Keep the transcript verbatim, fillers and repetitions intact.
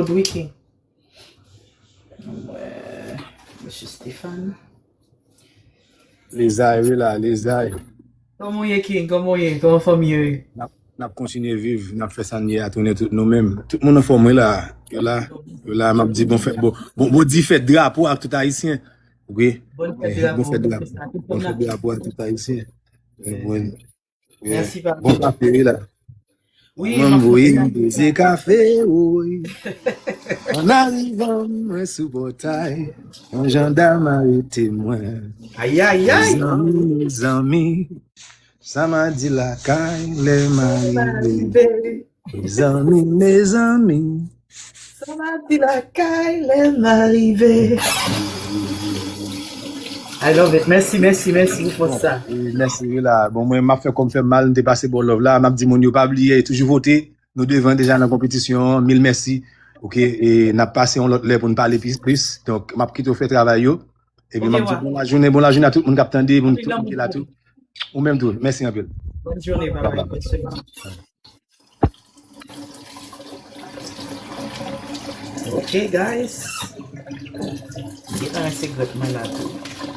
Good weekend. Ouais, Mesye Stéphane. Lizay, wi la, Lizay. Kòman w ye, King? Kòman w ye? Kòman fanmi yo ye? N ap, n ap kontinye viv, n ap fè sa n ye a tounen tout nou menm. Tout moun anfòm, wi la. Yo la, yo la, m ap di bon fèt, bon, bon, bon di fèt drapo ak tout Ayisyen. Wi. Bon fèt drapo, bon fèt sa. Tout Bon moun fèt la. Drapo ak tout Ayisyen. Wi. Mèsi, papa. Bon kafe, wi la. Wi, Mwen m ap voye fè m sa. Beze kafe, woy. An arivan, mwen sou pòtay. Yon jandam arete mwen. Ayayay. Mezanmi, mezanmi. Sa m a di lakay lè m a rive. Mezanmi, mezanmi. Sa m a di lakay lè m a rive. I love it. Mèsi, mèsi, mèsi pou fòs sa. E, mèsi, wi la. Bon, mwen, m ap fè kòm fè m mal, m te pase bò love la. M ap di moun yo pa bliye, toujou vote. Nou devan deja nan konpetisyon an. Mil mèsi. Ok, e n ap pase yon lòt lè pou n pale plis, plis. Donk, m ap kite w fè travay yo. Epi m ap di bon lajounen, bon lajounen a tout moun k ap tande, moun tout moun ki la tou. Ou menm tou. Mèsi anpil. Bonne journée, bye bye. Bonne semaine. Ok, guys. Gen anyen sekrè mwen la tou.